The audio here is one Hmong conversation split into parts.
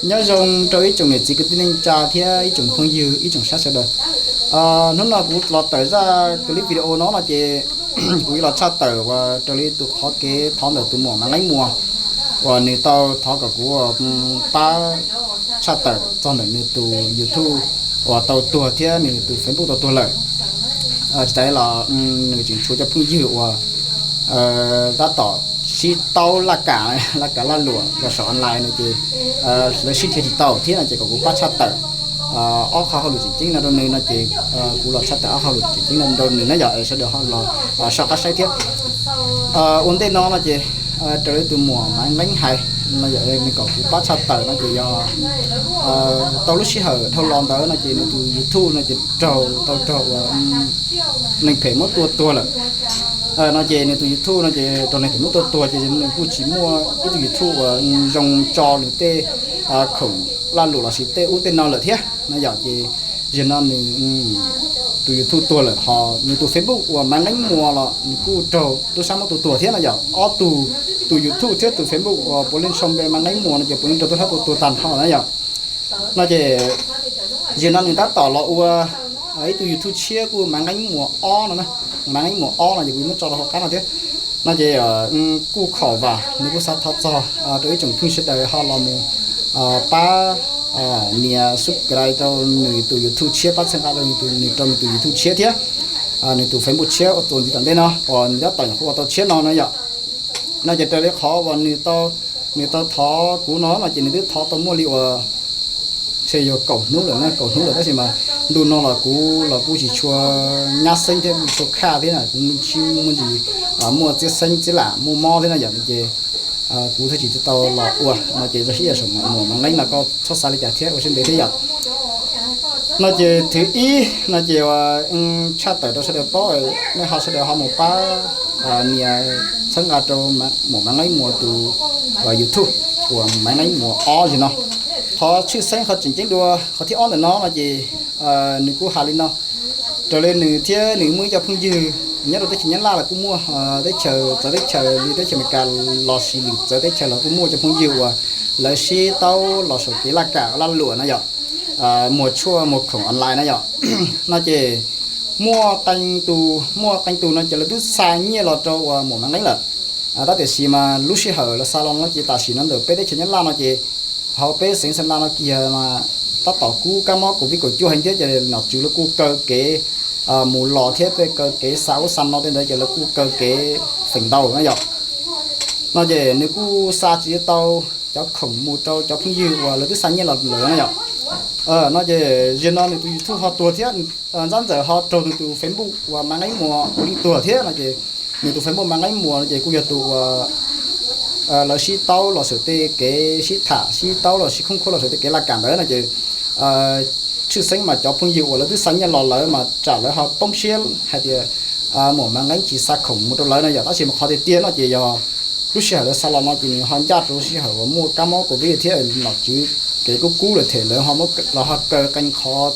Nyob zoo rau ib tsoom niam txiv kwv tij neej tsa thiab ib tsoom phooj ywg ib tsoom saib sawv daws. Hnub no kuv los tawm zaj clip video no no ces kuv yuav los tshaj tawm uas raws li tus qhov kev thov ntawm tus muam Maiv Nqeeb Muas uas nws tau thov kom kuv pab tshaj tawm txog ntawm nws tus YouTube uas tau tuag thiab nws tus Facebook tau tuag lawm. Tsis tas los nws tseem tshuav cov phooj ywg uas tab tom sib taub laj kam, laj kam laj luam los saum online no ces lawv sib nrhiav tsis tau thiab no ces kom kuv pab tshaj tawm ob qho hauj lwm tseem ceeb no rau nws no ces kuv los tshaj tawm ob qho hauj lwm tseem ceeb no rau nws na yom, sawv daws ho los soj qab saib thiab. Ua ntej no no ces raws li tus muam Maiv Nqeeb hais no yom, nws kom kuv pab tshaj tawm no ces yog tau lub sij hawm dhau los ntawd no ces nws tus YouTube no ces raug tau raug uas neeg phem muab tua tuag lawm. No ces nws tus YouTube no ces raug neeg phem muab tua tuag ces nws kuj tsis muaj ib tug YouTube uas zoo tso nws tej khoom laj luam lossis tej ub tej no lawm thiab no yom. Ces zaum no nws tus YouTube tuag lawm ho nws tus Facebook uas Maiv Nqeeb Muas los nws kuj raug tub sab muab tua tuag thiab no yom. Ob tug, tus YouTube thiab tus Facebook uas puav leej sau npe Maiv Nqeeb Muas no ces puav leej raug tub sab tua tuag tag nrho na yom. No ces zaum no nws tab tom los ua ib tug YouTube tshiab kuj Maiv Nqeeb Muas ob no na. Maiv Nqeeb Muas ob no ces kuv muab tso rau hauv qab no thiab. No ces kuj khom vam nws kuj xav thov txog rau ib tsoom phooj ywg sawv daws ho los mus pab nias subscribe rau nws tus YouTube tshiab, pab txhawb nqa rau nws tus, nws rau nws tus YouTube tshiab thiab nws tus Facebook tshiab uas txuas ntxiv tom ntej no uas nws tab tom nyuam qhuav ua tau tshiab no no yom. No ces raws li qhov uas nws tau, nws tau thov kuv no no ces nws twb thov tau muaj li uas ntshe yuav kaum hnub lawm na, kaum hnub lawm tab sis mas ntu no los kuv los kuj tsis tshua nyab xeeb thiab kuj tsis tshua khaj thiab na, kuv tsis muaj ntsis muaj txiab xeeb txiab lam muaj mob thiab na yom, ces kuv thiaj tsis tau los ua no ces zaj sib yam saum muam Maiv Nqeeb no koj txhob xav li cas thiab ua siab ntev thiab yom. No ces thib ib no ces uas tshaj tawm rau sawv daws paub, nej ho sawv daws ho mus pab nias txhawb nqa rau muam Maiv Nqeeb Muas tus YouTube uas Maiv Nqeeb Muas ob li no. Qhov tshwj xeeb qhov tseem ceeb dua qhov thib ob ntawm no no ces nws kuj hais li no. Raws li nws thiab nws muaj ib co phooj ywg nyob rau teb chaws Nyab Laj los kuj muaj, teb chaws, txawv teb chaws li teb chaws Amelikas lossis lwm txawv teb chaws los kuj muaj cov phooj ywg uas lawv sib taub los saum kev laj kam laj luam no yom, muag tshuaj muag khoom online na yom. No ces muaj qee tus, muaj qee tus no ces lawv twb xa nyiaj los rau uas muam Maiv Nqeeb lawm. Tab tiam sis mas lub sij hawm lawv xa los no ces tam sim no ntawm peb teb chaws Nyab Laj no ces hauv peb xeev Xeem Las no kiag mas tab tom kub kab mob COVID kaum cuaj heev thiab ces nom tswv lawv kuj kaw kev mus los thiab tej kaw kev xa ub xa no tej ntawd ces lawv kuj kaw kev feem ntau na yom. No ces nws kuj xa tsis tau cov khoom mus rau cov phooj ywg uas lawv twb xa nyiaj los lawm na yom. No ces zaum no nws tus YouTube ho tuag thiab, ntxab ntxawm ho raug nws tus Facebook uas Maiv Nqeeb Muas ua li tuag thiab no ces nws tus Facebook Maiv Nqeeb Muas no ces kuj yog tus uas lawv sib taub los saum tej kev sib tham, sib taub los sib khoob khuab los saum tej kev laj kam ntawd no ces tshwj xeeb mas cov phooj ywg uas lawv twb xa nyiaj los lawm mas tsam lawv ho poob siab hais tias muam Maiv Nqeeb tsis xa khoom mus rau lawv no yom, tab sis mas qhov tiag tiag no ces yog lub sij hawm lawv xa los no ces nws ho ncaj rau lub sij hawm uas muaj kab mob COVID thiab nom tswv kev kub kub lawm them lawv los ho kaw qee qhov,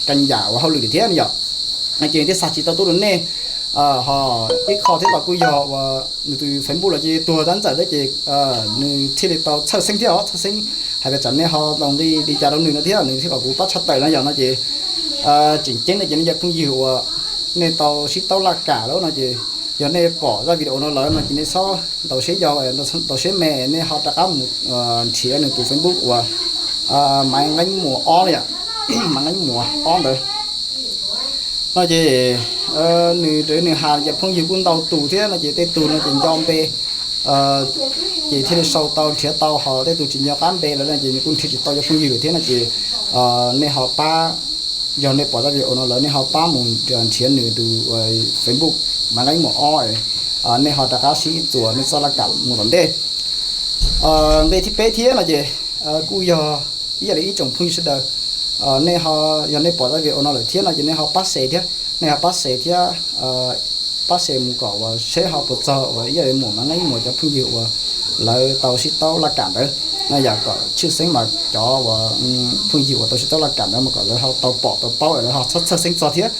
qee yam uas hauj lwm lawm thiab no yom. No ces nws thiaj xa tsis tau tuaj rau nej. Ho ib qho thiab los kuj yog uas nws tus Facebook los ces tuag ntxab ntxawm thiab ces nws thiaj li tau txhawj xeeb thiab os, txhawj xeeb hais tias tsam nej ho ntaus nqi li cas rau nws no thiab nws thiaj kom kuv pab tshaj tawm no yom. No ces tseem ceeb no ces nej cov phooj ywg uas nej tau sib taub laj kam lawm no ces yog nej pom zaj video no lawm no ces nej txhob ntaus siab yau, ntaus siab me, nej ho rov qab mus nrhiav nws tus Facebook uas Maiv Nqeeb Muas ob no yom, Maiv Nqeeb Muas ob ntawd. No ces nws raws li nws hais ces phooj ywg kuj ntau tus thiab no ces tej tug no ces nco npe ces thiaj li sau tau nrhiav tau, ho tej tug tsis nco qab npe lawm no ces nws kuj nrhiav tsis tau cov phooj ywg lawm thiab no ces nej ho pab, yog nej pom zaj video no lawm nej ho pab mus nrhiav nws tus Facebook Maiv Nqeeb Muas ob, nej ho rov qab sib txuas nej txoj laj kam mus tom ntej. Nqe thib peb thiab no ces kuj yog ib yam li ib tsoom phooj ywg sawv daws, nej ho, yog nej pom zaj video no lawm thiab no ces nej ho pab share thiab, nej ho pab share thiab, pab share mus kom uas seb ho puas txog uas ib yam li muam Maiv Nqeeb Muas cov phooj ywg uas lawv tau sib taub laj kam ntawd. No yog kom tshwj xeeb mas cov uas phooj ywg uas tau sib taub laj kam ntawd mas kom lawv ho tau pom tau paub lawv ho txhob txhawj xeeb txog thiab.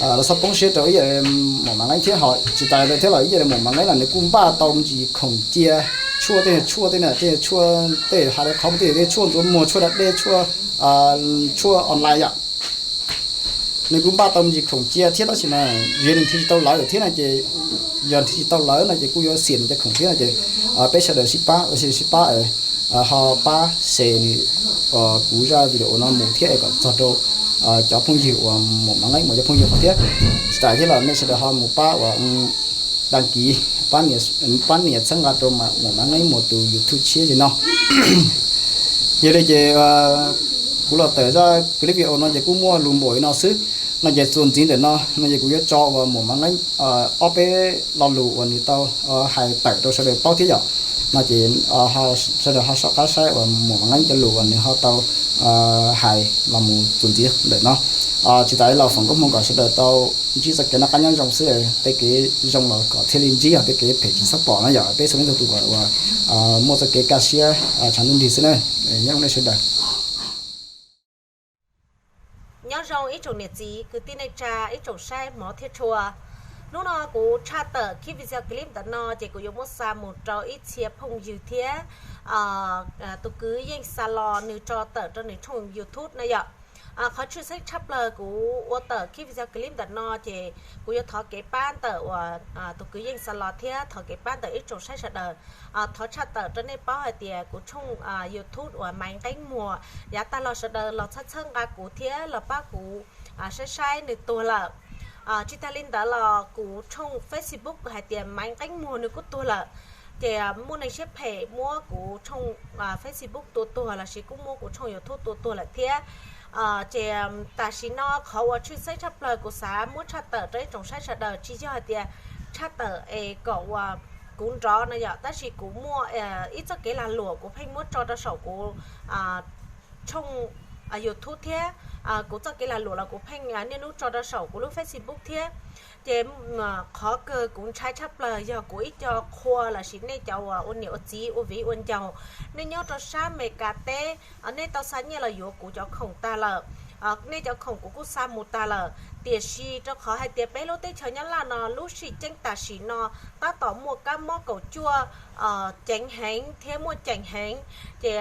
Lawv txhob poob siab rau ib yam li muam Maiv Nqeeb thiab, ho tsis tas li ntawd thiab los ib yam li muam Maiv Nqeeb los nws kuj npaj tau me ntsis khoom cia tshuaj tej, tshuaj tej na, tej tshuaj tej hais li qhov muaj tej tej tshuaj ntxuav muag, tshuaj da dej, tshuaj, tshuaj online yom. Nws kuj npaj tau me ntsis khoom cia thiab tab sis mas vim nws nrhiav tsis tau lawv thiab no ces, yog nrhiav tsis tau lawv no ces kuj yuav xiam nws cov khoom thiab no ces peb sawv daws sib pab, sib pab, ho pab share nws, kuv zaj video no mus thiab es kom txog rau cov phooj ywg uas Muam Maiv Nqeeb Muas cov phooj ywg qhov thiab. Tsis tas thiab los nej sawv daws ho mus pab uas đăng ký, pab nias txhawb nqa rau Muam Maiv Nqeeb Muas tus YouTube tshiab li no. Yog li ces kuv los tawm zaj clip video no ces kuj muaj lus npaum li no xwb. No ces txuas ntxiv ntawm no no ces kuv yuav tso uas Muam Maiv Nqeeb ob peb lo lus uas nws tau hais tawm rau sawv daws paub thiab yom. No ces sawv daws ho soj qab saib uas Muam Maiv Nqeeb cov lus uas nws ho tau hais los mus txuas ntxiv ntawm no. Tsis tas los foom koob hmoov kom sawv daws tau ntsib txoj kev noj qab nyob zoo xwb, tej kev zoo los kom thiaj li ntsib, yog tej kev phem tsis txhob pom no yom. Peb txhua leej txhua tus kom uas muaj txoj kev kaj siab tshav ntuj nrig xwb na. Nyob zoo nej sawv daws. Nyob zoo ib tsoom niam txiv kwv tij neej tsa, ib tsoom saib hmov thiab tshua. Hnub no kuv tshaj tawm clip video clip ntawm no ces kuv yuav muab xa mus rau ib txhia phooj ywg thiab tus kwv Yeej Xa Los nws tso tawm rau nws tshooj YouTube no yom. Qhov tshwj xeeb tshaj plaws kuv ua tawm clip video clip ntawm no ces kuv yuav thov kev pab ntawm uas tus kwv Yeej Xa Los thiab thov kev pab ntawm ib tsoom saib sawv daws. Thov tshaj tawm rau nej paub hais tias kuv tshooj YouTube uas Maiv Nqeeb Muas yav tag los sawv daws los txhawb txhawb nqa kuv thiab los pab kuv saib saib nws tuag lawm. Tsis tas li ntawd los kuv tshooj Facebook hais tias Maiv Nqeeb Muas nws kuj tuag lawm. Ces muaj neeg siab phem muab kuv tshooj Facebook tua tuag lossis kuj muab kuv tshooj YouTube tua tuag lawm thiab. Ces tam sim no qhov uas tshwj xeeb tshaj plaws kuv xav muab tshaj tawm rau ib tsoom saib sawv daws tsis yog hais tias tshaj tawm es kom uas kuv nrov no yom, tab sis kuv muaj ib txoj kev lag luam kuv pheej muab tso rau saum kuv tshooj YouTube thiab kuv txoj kev lag luam los kuv pheej niaj hnub tso rau saum kuv lub Facebook thiab. Ces qhov kawg kuv ntshai tshaj plaws yog kuv ib co qhua lossis nej cov uas ua niam ua txiv ua viv ua ncaus, nej nyob rau sab Amelikas teb, nej tau xa nyiaj los yuav kuv cov khoom tag lawm. Nej cov khoom kuv kuj xa mus tag lawm, tiam sis rau qhov hais tias peb lub teb chaws Nyab Laj no lub sij ceeb tam sim no tab tom muaj kab mob kaum cuaj ceev heev thiab muaj ceem heev, ces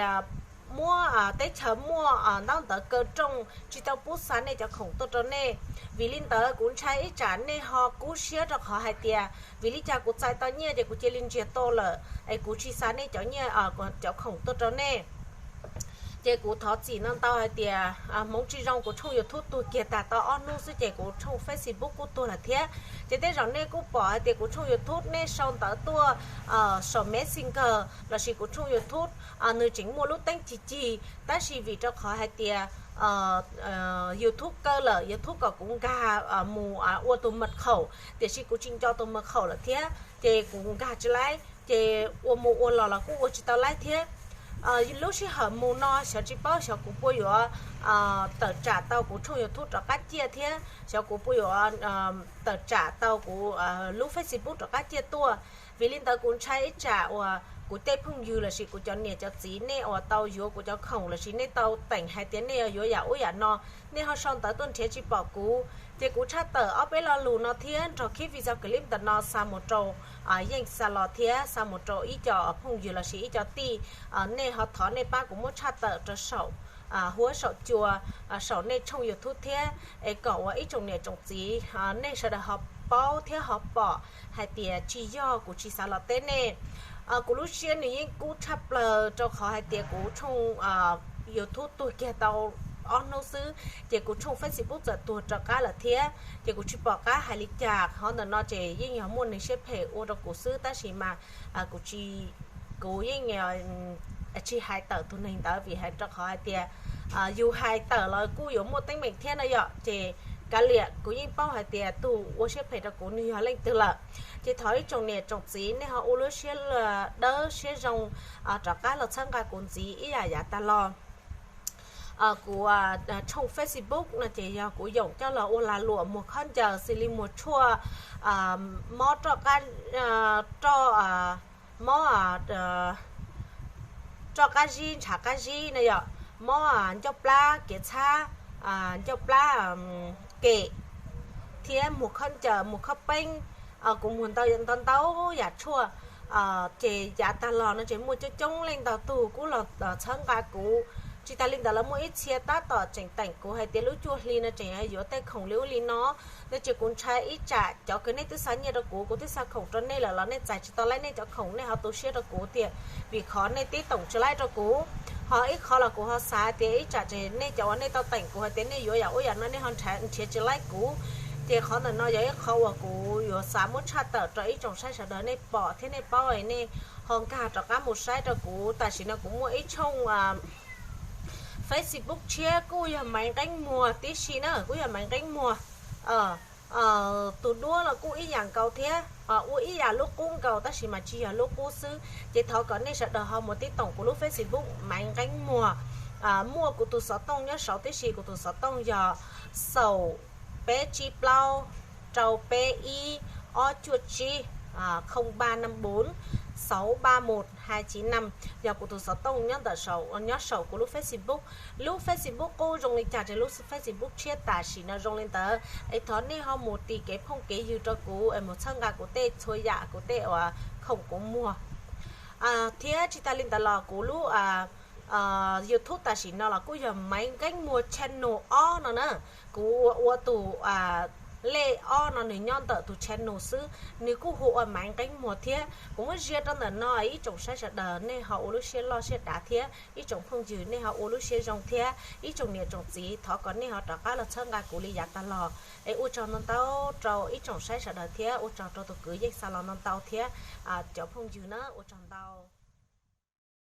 muab teb chaws muaj ntaub ntawv kaw rooj tsis tau pub xa nej cov khoom tuaj rau nej. Vim li ntawd kuv ntshai ib tsam nej ho kub siab rau qhov hais tias vim li cas kuv txais tau nyiaj ces kuv cia li ntsiag to lawm es kuv tsis xa nej cov nyiaj, cov khoom tuaj rau nej. Ces kuv thov txim no ntau hais tias hmoov tsis zoo kuv tshooj YouTube tuag kiag tag tau ob hnub xwb ces kuv tshooj Facebook kuj tuag lawm thiab. Ces tej zaum nej kuj pom hais tias kuv tshooj YouTube nej sau ntawv tuaj saum Messenger lossis kuv tshooj YouTube nws tseem muaj lub teeb cig cig, tab sis vim rau qhov hais tias YouTube kaw lawm, YouTube kom kuv nkag mus ua tus mật khẩu, tiam sis kuv tsis nco tus mật khẩu lawm thiab ces kuv nkag tsis laib, ces ua mus ua los los kuj ua tsis tau laib thiab. Lub sij hawm mus no xyov tsis paub xyov kuv puas yuav tawm tsam tau kuv tshooj YouTube rov qab ciaj thiab xyov kuv puas yuav tawm tsam tau kuv lub Facebook rov qab ciaj tuaj. Vim li ntawd kuv ntshai ib tsam uas kuv tej phooj ywg lossis kuv cov niam cov txiv nej uas tau yuav kuv cov khoom lossis nej tau teem hais tias nej yuav yam ub yam no, nej ho sau ntawv tuaj nrhiav tsis pom kuv. Ces kuv tshaj tawm ob peb lo lus no thiab nrog clip video clip ntawm no xa mus rau Yeej Xa Los thiab xa mus rau ib co phooj ywg lossis ib co tij, nej ho thov nej pab kuv muab tshaj tawm rau saum huab saum cua, saum nej tshooj YouTube thiab es kom uas ib tsoom niam tsoom txiv nej sawv daws ho paub thiab ho pom hais tias tsis yog kuv tsis xav los teb nej. Kuv lub siab nws yeej kub tshaj plaws rau qhov hais tias kuv tshooj YouTube tuag kiag tau ob hnub xwb ces kuv tshooj Facebook txawm tuag rov qab lawm thiab ces kuv tsis pom qab hais li cas. Qhov ntawm no ces yeej yog muaj neeg siab phem ua rau kuv xwb tab sis mas kuv tsis, kuv yeej tsis hais tawm tus neeg ntawd vim hais rau qhov hais tias yus hais tawm los kuj yuav muaj teeb meem thiab no yom. Ces kav liam kuv yeej paub hais tias tus ua siab phem rau kuv nws yog leej twg lawm. Ces thov ib tsoom niam tsoom txiv nej ho ua lub siab dawb siab zoo rov qab los txhawb nqa kuv ntxiv ib yam yav tag los. Kuv tshooj Facebook no ces yog kuv yoom coj los ua lag luam muag khaub ncaws xws li muag tshuaj, mob roj qab, roj, mob roj qab zib ntshav qab zib no yom, mob ncauj plab kev txhab, ncauj plab kem, thiab muag khaub ncaws muag khaub peeb. Kuv muag ntau ntau ntau yam tshuaj. Ces yav tag los no ces muaj coob coob leej ntau tug kuj los txhawb nqa kuv. Tsis tas li ntawd los muaj ib txhia tab tom tseem teem kuv hais tias lub cuaj hli no tseem yuav tej khoom li ub li no. No ces kuv ntshai ib tsam cov kws nej twb xa nyiaj rau kuv, kuv twb xa khoom rau nej lawm los nej txais tsis tau laib nej cov khoom, nej ho tu siab rau kuv tiag, vim qhov nej tib toom tsis laib rau kuv. Ho ib qhov los kuv ho xav tias ib tsam ces nej cov uas nej tau teem kuv hais tias nej yuav yam ub yam no nej ho nrhiav tsis laib kuv. Ces qhov ntawm no yog ib qhov uas kuv yuav xav muab tshaj tawm rau ib tsoom saib sawv daws nej pom thiab nej paub nej ho nkag rov qab mus saib rau kuv. Tam sim no kuv muaj ib tshooj Facebook tshiab kuj yog Maiv Nqeeb Muag tib si na, kuj yog Maiv Nqeeb Muag. Tus duab los kuj ib yam nkaus thiab, ua ib yam lub qub nkaus tab sis mas tsis yog lub qub xwb. Ces thov kom nej sawv daws ho mus tib toom kuv lub Facebook Maiv Nqeeb Muag. Muaj kuv tus xov tooj nyob saud tib si, kuv tus xov tooj yog xaum peb tsib plaub rau peb ib ob cuaj tsib, không ba năm bốn sáu ba một hai chín năm, yog kuv tus xov tooj nyob ntawm, nyob saum kuv lub Facebook. Lub Facebook qub zoo li cas ces lub Facebook tshiab tam sim no zoo li ntawd. Es thov nej ho mus tis kev phooj kev ywg rau kuv es mus txhawb nqa kuv tej txhua yam, kuv tej uas khoom kuv muag. Thiab tsis tas li ntawd los kuv lub YouTube tam sim no los kuj yog Maiv Nqeeb Muag channel ob no na. Kuv ua tus lej ob no nws nyob ntawm tus channel xwb, nws kuj hu ua Maiv Nqeeb Muag thiab. Kuv muab zia rau ntawm no, ib tsoom saib sawv daws nej ho ua lub siab loj siab dav thiab, ib tsoom phooj ywg nej ho ua lub siab zoo thiab, ib tsoom niam tsoom txiv thov kom nej ho rov qab los txhawb nqa kuv li yav tag los. Es ua tsaug ntau ntau rau ib tsoom saib sawv daws thiab ua tsaug rau tus kwv yeej xa los ntau ntau thiab cov phooj ywg na, ua tsaug ntau.